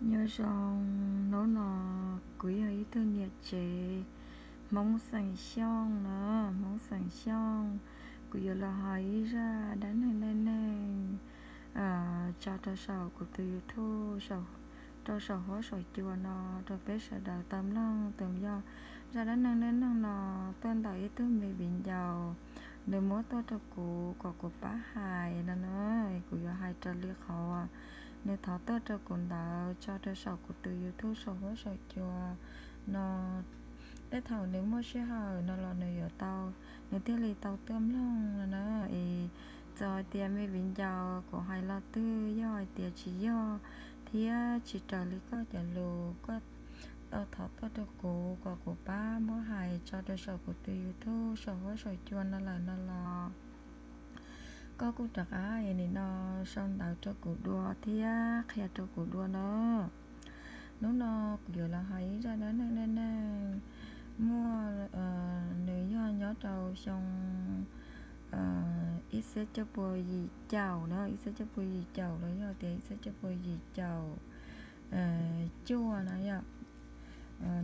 Nyob zoo, hnub no kuv yog ib tug niam tsev Hmoob xeem Xyooj na, Hmoob xeem Xyooj. Kuv yuav los hais ib zaj dab neeg neej neeg tso rau saum kuv tus YouTube, rau saum huab saum cua no rau peb sawv daws tau mloog. Tus yog zaj dab neeg neej neeg no tuaj ntawm ib tug me viv ncaus, nws muab tuaj rau kuv kom kuv pab hais no na. Kuv yuav hais raws li qhov nws thov tuaj rau kuv ntawd tso rau saum kuv tus YouTube saum huab saum cua no. Tej thaum nws muaj sij hawm no los nws yuav tau, nws thiaj li tau tuaj mloog no na. Es txawm hais tias me viv ncaus kuv hais lo twg yog hais tias tsis yog thiab tsis raws li koj cov lus, koj tau thov tuaj rau kuv kom kuv pab muab hais tso rau saum kuv tus YouTube saum huab saum cua no lawm no los koj kuj rov qab nim no sau ntawv rau kuv dua thiab qhia rau kuv dua na. Hnub no kuv yuav los hais ib zaj dab neeg neej neeg muaj, nws yog nyob rau xyoo ib txhiab cuaj pua yim caum na, ib txhiab cuaj pua yim caum los yog tias ib txhiab cuaj pua yim caum cuaj na yom.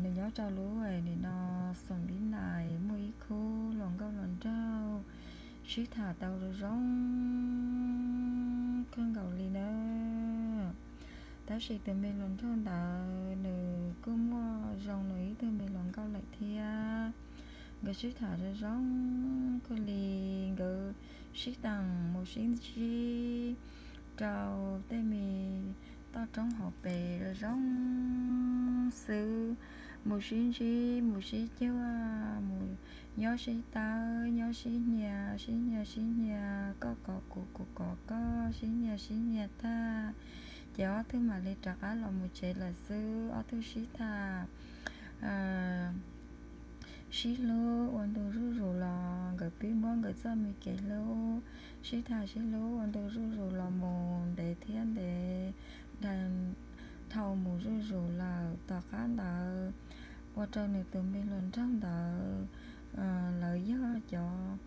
Nws nyob rau lub nim no Xoom Vib Nais, muaj ib khub hluas nkauj hluas nraug sib tham tau zoo zoo kawg nkaus li na. Tab sis tus me hluas nraug ntawd nws kuj muaj zoo nws ib tug me hluas nkauj lawm thiab. Nkawd sib tham zoo zoo kawg li, nkawd sib tham mus sib ntsib rau tej me toj roob hauv pes zoo zoo xwb, mus sib ntsib mus sib cuag, mus nyob sib tawb nyob sib hnia, sib hnia sib hnia, koj kov kuv kuv kov koj, sib hnia sib hnia tag, ces ob tug mam li rov qab los mus tsev lawm xwb. Ob tug sib tham sib hlub ua ntu zuj zus los nkawd pib muab nkawd txoj me kev hlub, sib tham sib hlub ua ntu zuj zus los mus ntev thiab ntev, dhau mus zuj zus lawm. Tom qab ntawd ua rau nws tus me hluas nraug ntawd, lawv yog cov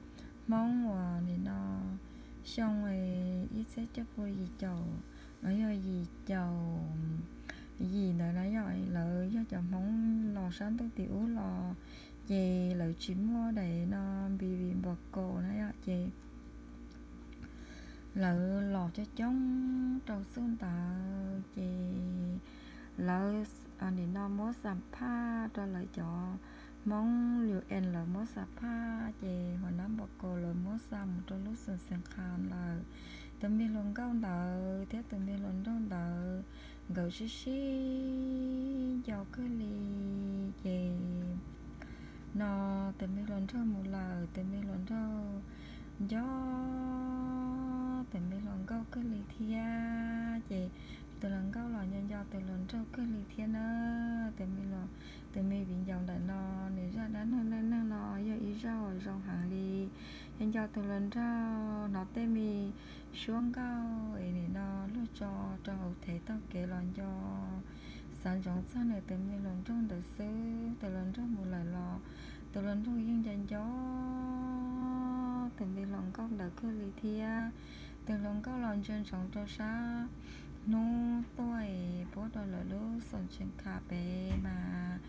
Hmoob uas nim no xyoo ib txhiab cuaj pua yim caum, los yog yim caum yim ntawd na yom, lawv yog cov Hmoob los sab ntuj tim ub los, ces lawv tsis muaj daim no npis vim npos kaus na yom, ces lawv los coob coob rau xub ntawd ces lawv nim no muab xam phaj rau lawv cov Hmoob U N, lawv muab xam phaj ces hua nab npos kaus lawv muab xa mus rau lub xoom xees qha lawm. Tus me hluas nkauj ntawd thiab tus me hluas nraug ntawd nkawd sib sib nco kawg li. Ces no tus me hluas nraug mus lawm, tus me hluas nraug nco tus me hluas nkauj kawg li thiab. Ces tus hluas nkauj los nco nco tus hluas nraug kawg li thiab na. Tus me viv ncaus ntawm no nws zaj dab neeg neej neeg no yog ib zaj uas zoo heev li. Yog nco tus hluas nraug hnov tej me suab nkauj es nim no luag tso rau hauv thev taug kev los nco, xav ntsoov txog nws tus me hluas nraug ntawd xwb. Tus hluas nraug mus lawm los tus hluas nraug yeej nco nco tus me hluas nkauj ntawd kawg li thiab. Tus hluas nkauj los ntsia ntsoov rau sab hnub tuaj puab rau lawv lub xoom tsees kha pem mas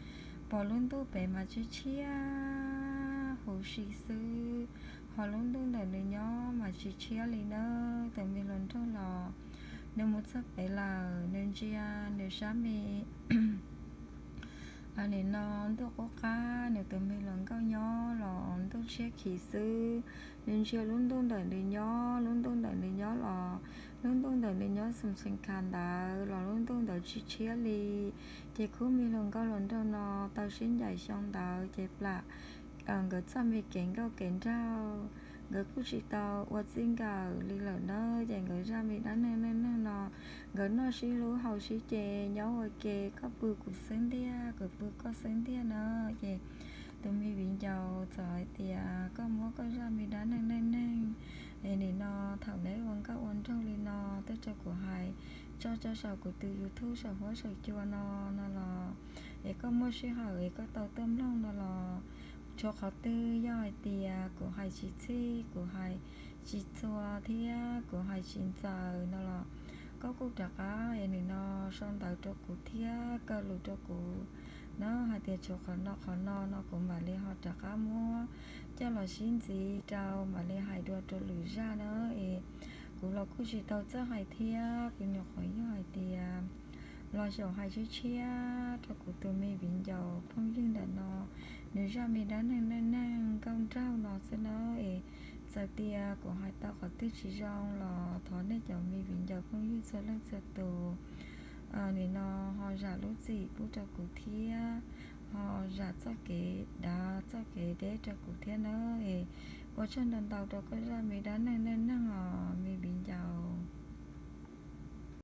pom lub ntuj pem mas tshiab tshiab huv si xwb, ho lub ntuj ntawm nws nyob mas tsis tshiab li na. Tus me hluas nraug los nws mus txog pem lawm, nws ntsia nws sab me nim no ntuj qub qab, nws tus me hluas nkauj nyob los ntuj tshiab khiv xwb. Nws ntsia lub ntuj ntawm nws nyob, lub ntuj ntawm nws nyob los lub ntuj ntawm nws nyob xoom tsees kha ntawd los lub ntuj ntawd tsis tshiab li. Ces khub me hluas nkauj hluas nraug no tau sib ncaim xyoo ntawd ces plam nkawd txoj me kev nkauj kev nraug, nkawd kuj tsis tau ua txij nkawm li lawm na. Ces nkawd zaj me dab neeg neej neeg no nkawd noj sib hlub haus sib ces nyob ua ke koj pw kuv xwb ntiag, kuv pw koj xwb ntiag na. Ces tus me viv ncaus txawm hais tias koj muab koj zaj me dab neeg neej neeg es nim no thaum neb ua nkauj ua nraug li no tuaj rau kuv hais tso rau saum kuv tus YouTube saum huab saum cua no no los, es koj muaj sij hawm es koj tau tuaj mloog no los, tshuav qhov twg yog hais tias kuv hais tsis txhij, kuv hais tsis txhua thiab kuv hais tsis ntxaws no los koj kuj rov qab es nim no sau ntawv rau kuv thiab kaw lus rau kuv na hais tias tshuav qhov no qhov no no kuv mam li ho rov qab muab coj los sib ntxiv rau mam li hais dua rau lwm zaj na. Es kuv los kuj tsis tau txawj hais thiab kuv nyuam qhuav yog hais tias los xyaum hais tshiab tshiab rau kuv tus me viv ncaus phooj ywg ntawm no, nws zaj me dab neeg neej neeg nkauj nraug no xwb na. Es txawm tias kuv hais tau qhov twg tsis zoo los thov nej cov me viv ncaus phooj ywg txhua leej txhua tus nim no ho zam lub txim pub rau kuv thiab, ho zam txoj kev dav txoj kev deb rau kuv thiab na. Es ua tsaug ntau ntau rau koj zaj me dab neeg neej neeg os me viv ncaus.